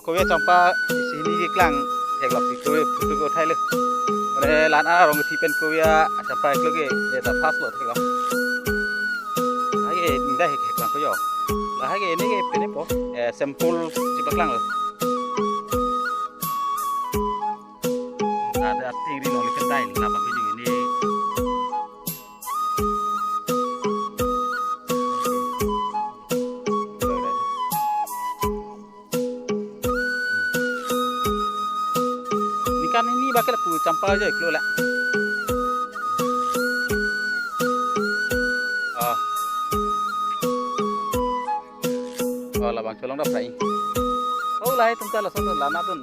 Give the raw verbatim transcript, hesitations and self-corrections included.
Kove champa isi hini keklang theklong si kove photo ko thai le. Ore la-an arong thi pen kove champa iklo ke, ye ta first lo theklong. Lahai ke ningdai hek hek lang ko yo. Lahai ke ini ke pene po, eh, sample chipaklang lo. Ada tingri long ke dai, la pakai juga ini. Nikan ini pakai lapu champa aja iklo la. Oh. Oh, labang cholong dap rai. Oh, lahai tum ta lason la-an adun.